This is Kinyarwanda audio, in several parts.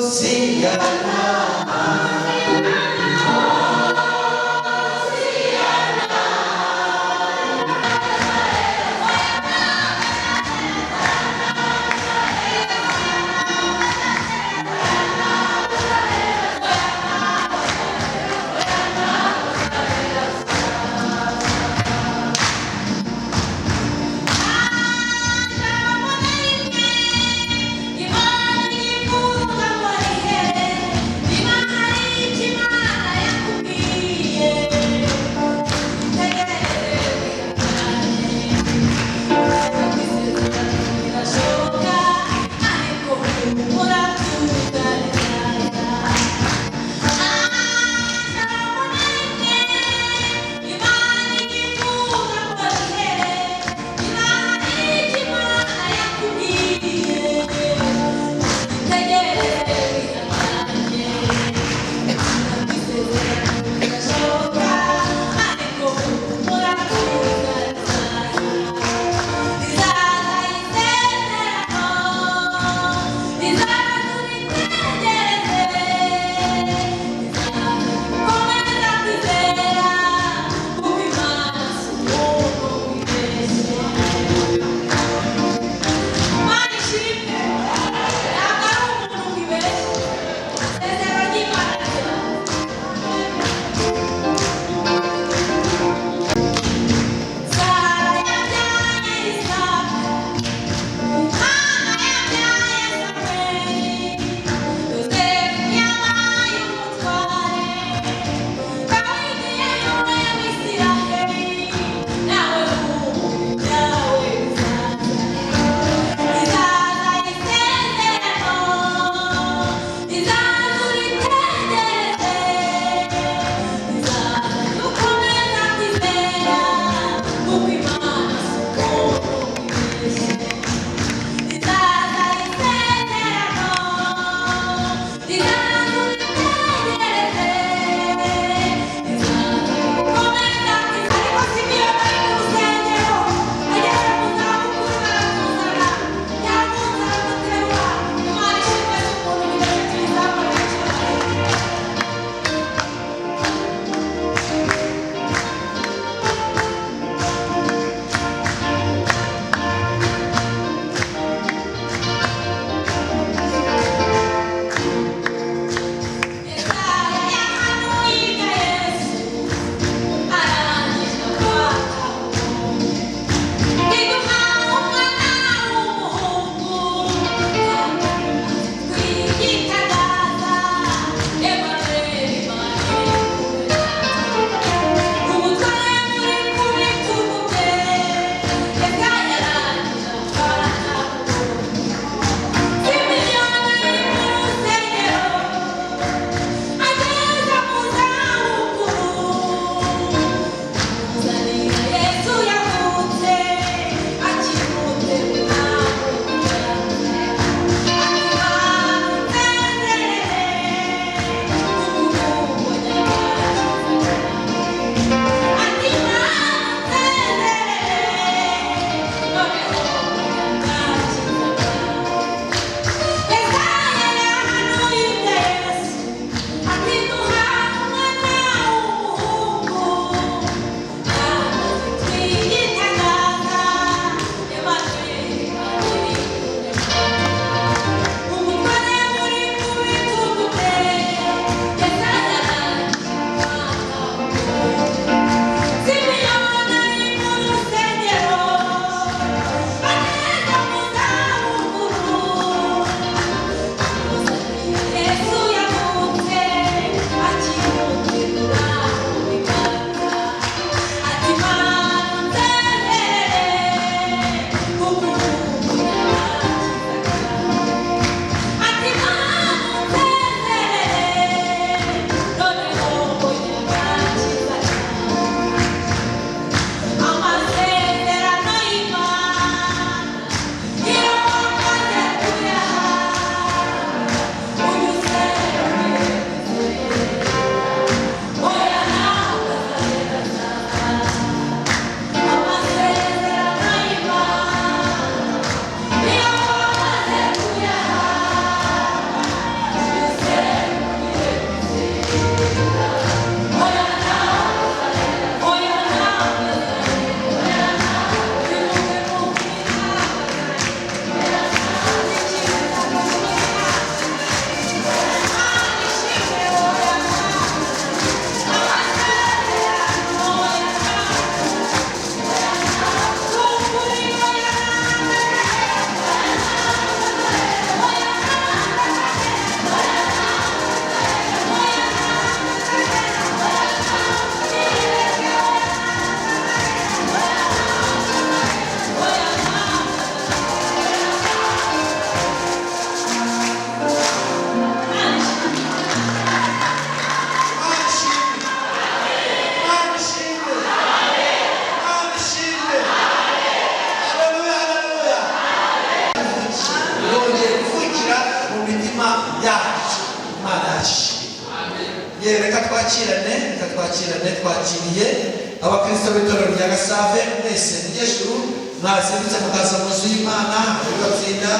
Hosiana. Imana ivuga ngo ni he? Yacu, Imana yacu ishimwe. Ye, reka twakirane, reka twakirane. Twakiriye abakristo b'itorero rya Gasave mwese mujyejuru, mwazindutse mukaza mu nzu y'Imana. Hari batsinda,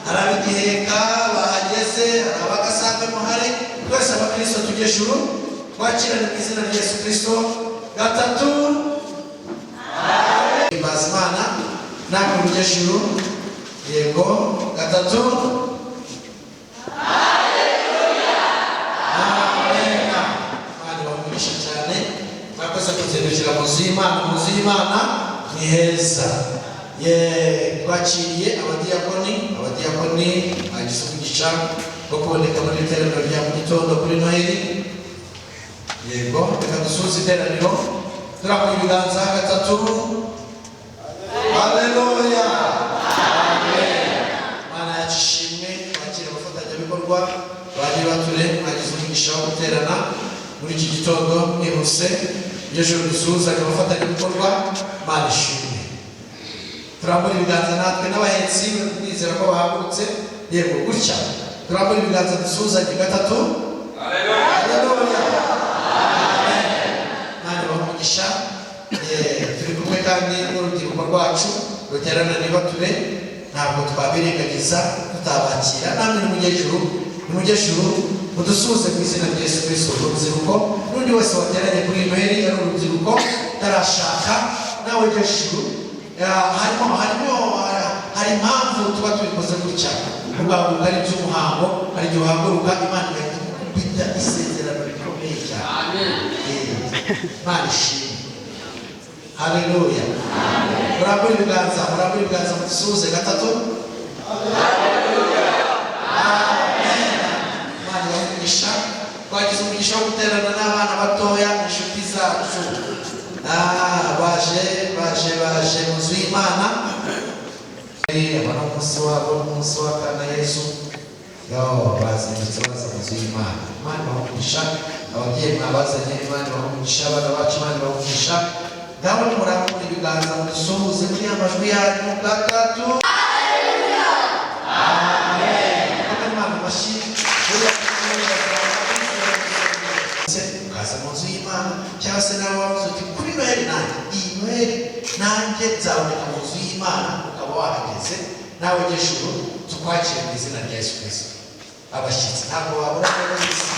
hari ab'Igiheka bahageze, hari abagasave muhari. Twese abakristo tujyejuru, twakirane mu izina rya Yesu Kristo. Gatatu, himbaza Imana namwe mujyejuru. Yego, gatatu. Amen. Imana ibamugisha cyane. Mwakoze kuzindukira mu nzu y'Imana. Mu nzu y'Imana ni heza. Ye, twakiriye abadiyakoni. Abadiyakoni bagize umugisha wo kuboneka muri iri teraniro rya mu gitondo kuri Noheli. Yego, reka dusuhuze iteraniro turambuye ibiganza. Gatatu. Haleluya, amen. Imana yacu ishimwe. Twakira abafatanyabikorwa bagiye bature, mwagize umugisha wo guterana muri iki gitondo mwihuse. Iryo joro dusuhuzanya abafatanyabikorwa. Imana ishimwe. Turambura ibiganza natwe n'abahetsi, nizera ko bahagurutse. Yego, gutya turambura ibiganza dusuhuzanye. Gatatu. Haleluya, amen. Imana ibahe umugisha. Turi kumwe kandi n'urubyiruko rwacu ruterana nibature, ntabwo twabirengagiza tutabakira. Namwe nimujyejuru, nimujyejuru, mudusuhuze mu izina rya Yesu Kristo. Urubyiruko n'undi wese wateranye kuri Noheli ari urubyiruko utarashaka, nawe jejuru. Harimo hari impamvu tuba tubikoze gutya. Kugahaguruka ari iby'umuhango. Hari igihe uhaguruka, Imana igahita ikubita isezerano rikomeye cyane. Imana ishimwe. Haleluya. Murambure ibiganza, murambure ibiganza, mudusuhuze. Gatatu. Amen. Imana ibahe umugisha. Twagize umugisha wo guterana n'abana batoya, inshuti zacu. Baje, baje, baje mu nzu y'Imana. Aba ni umunsi wabo, umunsi wa kana Yesu. Yo, bazindutse baza mu nzu y'Imana. Imana ibahe umugisha. Ababyeyi mwabazanye, Imana ibahe umugisha. Abana bacu, Imana ibahe umugisha. Ngaho nimurambure ibiganza, mudusuhuze muri ya majwi yanyu. Gatatu. Amen. Komera Imana amashyi. Ukaza mu nzu y'Imana, cyangwa se nawe wavuze uti: "Kuri Noheli nanjye, iyi Noheli nanjye nzaboneka mu nzu y'Imana," ukaba wahageze, nawe jejuru tukwakire mu izina rya Yesu Kristo. Abashyitsi ntabwo wabura muri isi.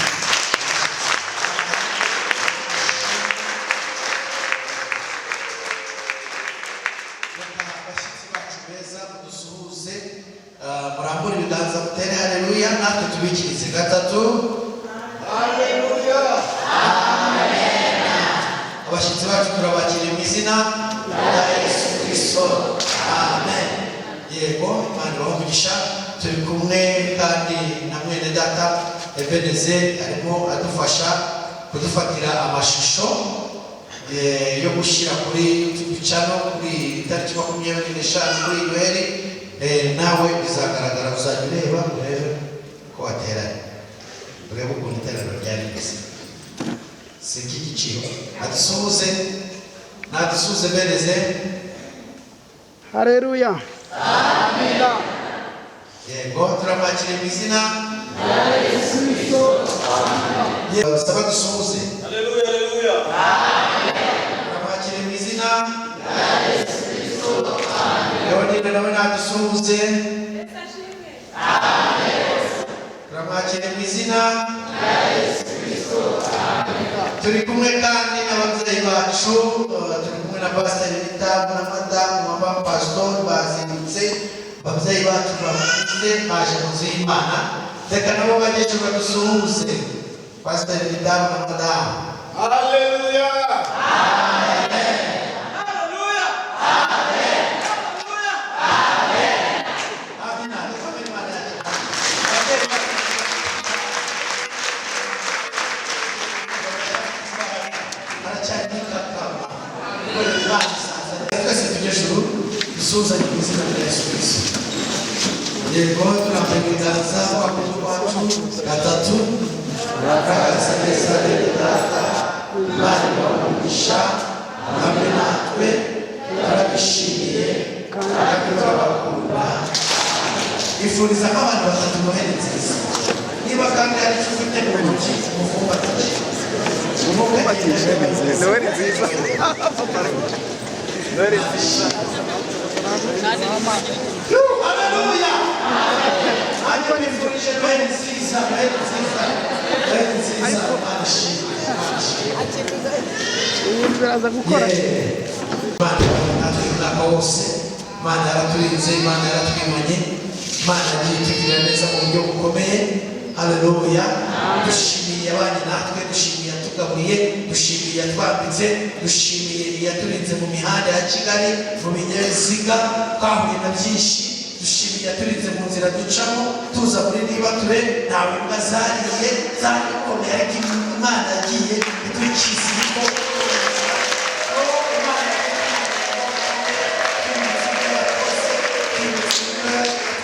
Reka abashyitsi bacu beza mudusuhuze. Murambure ibiganza, mutere haleluya, natwe tubikirize. Gatatu. Haleluya. Abashyitsi bacu turabakiriye mu izina rya Yesu Kristo, amen. Yego, Imana ibahe umugisha. Turi kumwe kandi na mwene data Ebenezeri, arimo adufasha kudufatira amashusho yo gushyira kuri YouTube channel kuri tariki 25 kuri Noheli. Nawe bizagaragara, uzajya ureba, urebe ko wateranye, urebe ukuntu iteraniro ryari rimeze. Si iby'igiciro? Adusuhuze, nadusuhuze Beneze. Haleluya. Yego, turamwakiriye mu izina. Saba dusuhuze. Haleluya, haleluya. Turamwakiriye mu izina. Leonide nawe nadusuhuze. Turamwakiriye mu izina. Turi kumwe kandi n'ababyeyi bacu, turi kumwe na Pasiteri Bitamu na madamu mama pasitori. Bazindutse, ababyeyi bacu bakuze baje mu nzu y'Imana. Reka nabo bajye badusuhuze. Pasiteri Bitamu na madamu. Haleluya. Haleluya. Haleluya. Amina. Dukomere Imana yacu. Ababyeyi bacu haracyari n'ikakama. Gukorera Imana isaza. Twese tujye ejuru, dusuhuzanye mu izina rya Yesu Kristo. Yego, turambuye ibiganza kwacu. Gatatu. Murakaza neza, bene data. Imana ibahe umugisha hamwe natwe. Turabishimiye kandi turabakunda. Ifuriza nk'abantu batatu Noheli nziza. Niba kandi hari icyo ufite mu ntoki, umufumbatishe. Umufumbatishe. Noheli nziza. Noheli nziza. Haleluya! Ariko nifurije Noheli nziza, Noheli nziza, Noheli nziza. Imana ishimwe, Imana ishimwe. Ubu biraza gukora. Imana natwe umwaka wose, Imana yaraturinze, Imana yaratwimanye, Imana yagiye itugirira neza mu buryo bukomeye. Haleluya! Dushimiye abanye natwe, dushimiye iyatugaburiye, dushimiye iyatwambitse, dushimiye iyaturinze mu mihanda ya Kigali, mu binyabiziga twahuye na byinshi, dushimiye iyaturinze mu nzira ducamo tuza muri Nibature. Ntawe imbwa zariye, zarikomeye, ariko Imana yagiye idukiza ibiko.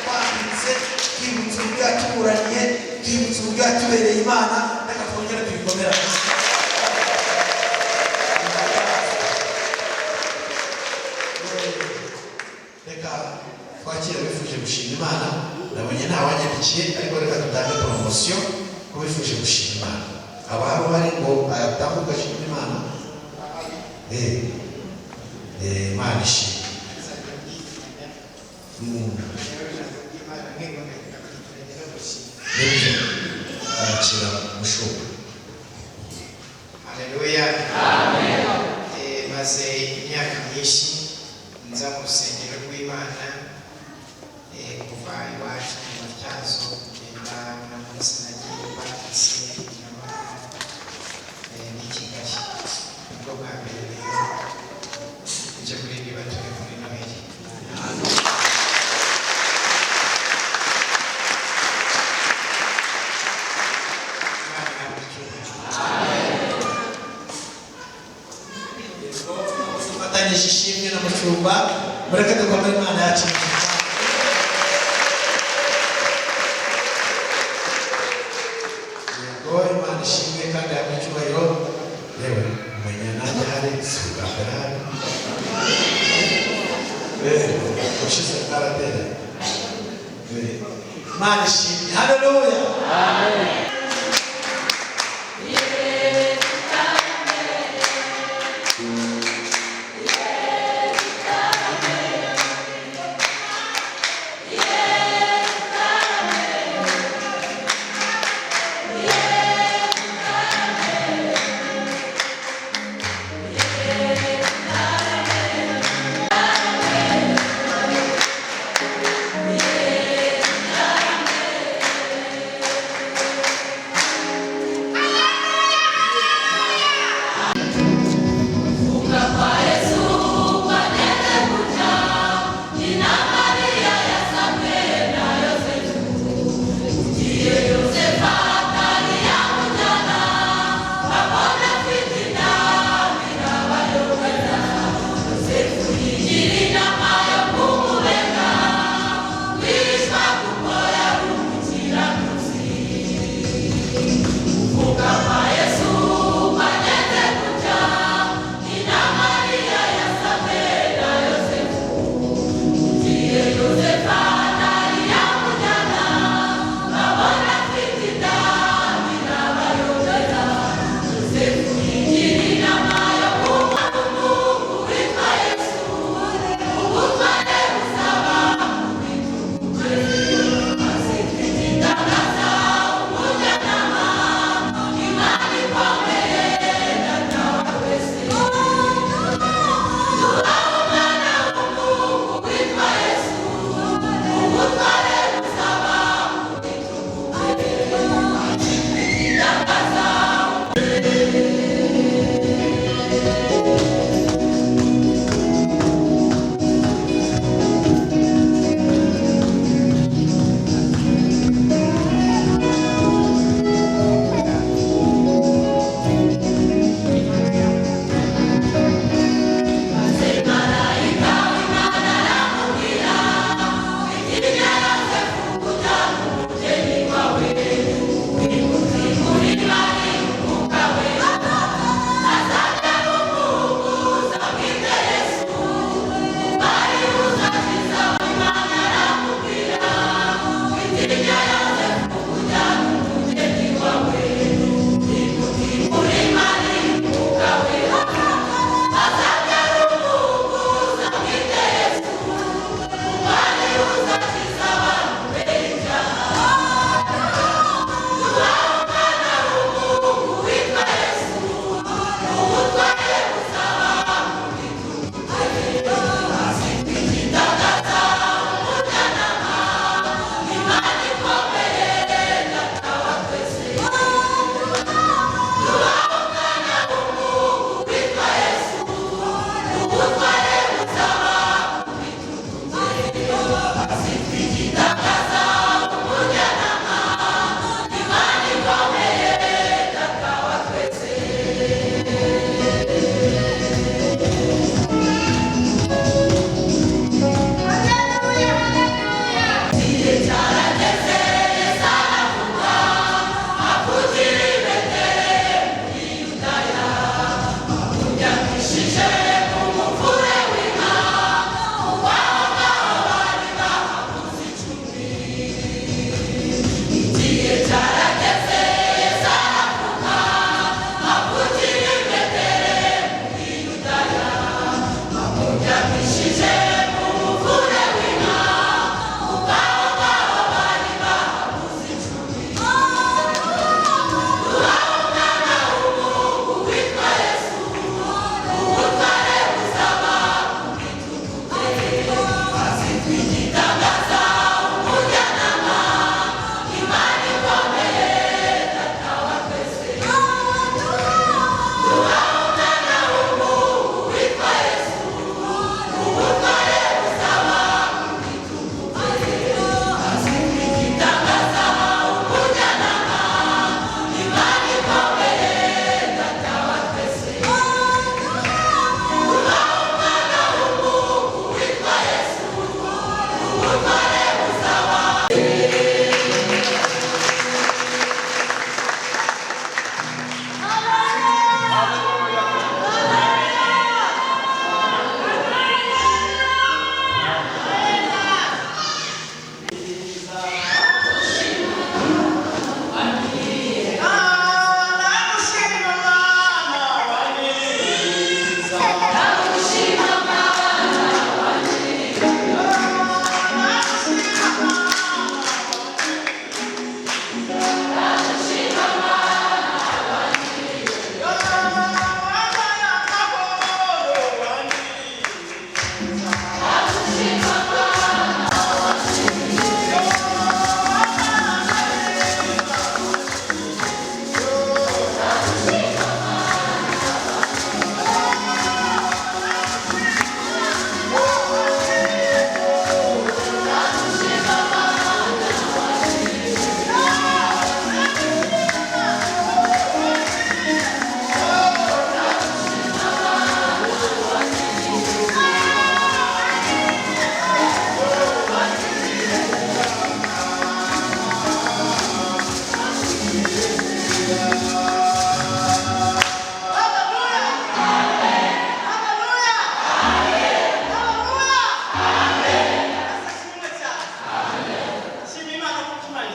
Twambitse, twibutse uburyo yatuburaniye, twibutse uburyo yatubereye Imana. Reka twongere tubikomere. Reka twakire abifuje gushima Imana. Nabonye ntawanyandikiye, ariko reka dutange poromosiyo ku bifuje gushima Imana. Haba hari uhari ngo ayatambuke ashima Imana? Imana ishimwe. Nibyo, arakira mushumba. Haleluya. Maze imyaka myinshi nza mu rusengero rw'Imana, kuva iwacu mu Matyazo kugenda na munsi nagiye Batase, Nyamata, n'i Kigali. Nibwo bwa mbere rero nje kuri Nibature muri Noheli. Imana ihabwe icyubahiro. Dufatanyije ishimwe na mushumba, mureke dukomere Imana yacu. Yego, Imana ishimwe kandi ihabwe icyubahiro. Yewe, umenya nanjye hari si ubwa mbere hari. Ushize bwarateranye. Imana ishimwe. Haleluya! Yeah.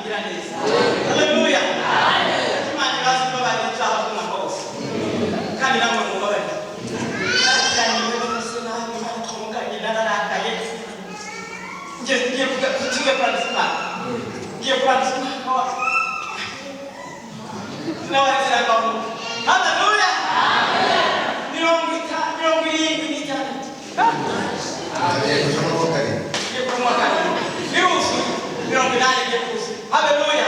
Igira neza. Haleluya. Imana ibaze imbabarira ibyaha by'umwaka wose. Kandi namwe mubabarire. Narakiraniwe n'umunsi nabi, naratunganye, nararakaye. Ngiye tugiye kurangiza umwaka. Ngiye kurangiza umwaka wa n'abariziraga mu. Haleluya. 76. Ngiye kunywa kabiri. Biruzuye. 80 igiye kuzuza. Haleluya.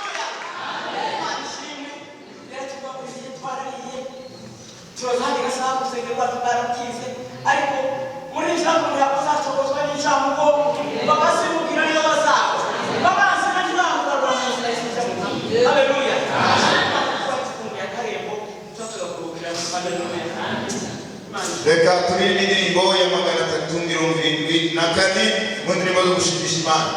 Imana ishimwe. Yaratugaburiye, twarariye. Turazandika saha urusengero rwacu bwarabwize. Ariko muri ijambo ntabwo uzatogozwa n'ijambo bakasimukira niyo bazagwa. Babanzi ntibamugarura mu nzira y'ijambo. Haleluya. Imana twafunguye akarembo, tugakurukira. Haleluya. Imana Reka turirimbe indirimbo ya 374 mu ndirimbo zo gushimisha Imana.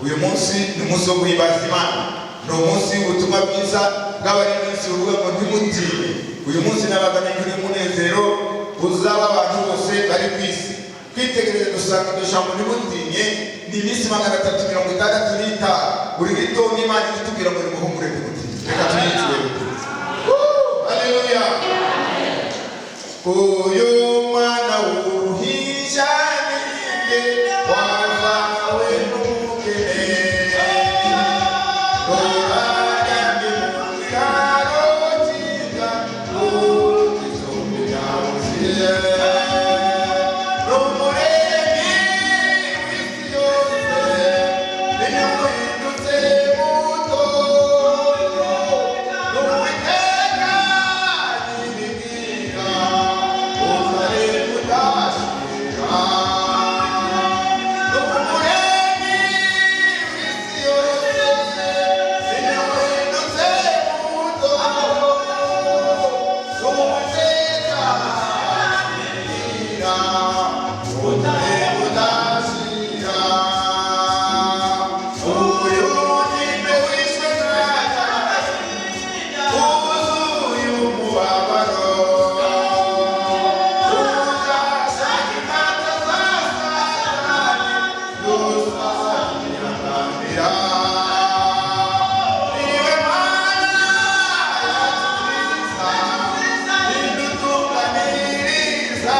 Uyu munsi ni umunsi wo guhimbaza Imana, ni umunsi w'ubutumwa bwiza bw'abari mu isi buvuga ngo ntimutinye. Uyu munsi nabazaniye umunezero uzaba abantu bose bari ku isi. Twitegereze dusanga iryo jambo ntimutinye ni iminsi 365 buri gitondo Imana itubwira ngo nimuhumure, ntimutinye. Reka tuyitire. Haleluya. Uyu mwana w'uruhinja ni nde wazawe n'umukene? Uraryamye mu kiraro cy'inka, ukizumbi byabuziye. N'umuremyi w'isi yose, nimuhindutse muto. N'Uwiteka nyiribwira, uzare mudashira. N'umuremyi w'isi yose, nimuhindutse muto. N'Uwiteka nyiribwira, uzare mudashira. Uyu ni wishwe wuzuye umubabaro, uzashaka imanza za Satani, uzazihanganira. Niwe Mana yacu nziza, idutunganiriza.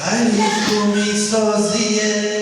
Ari ku misozi ye.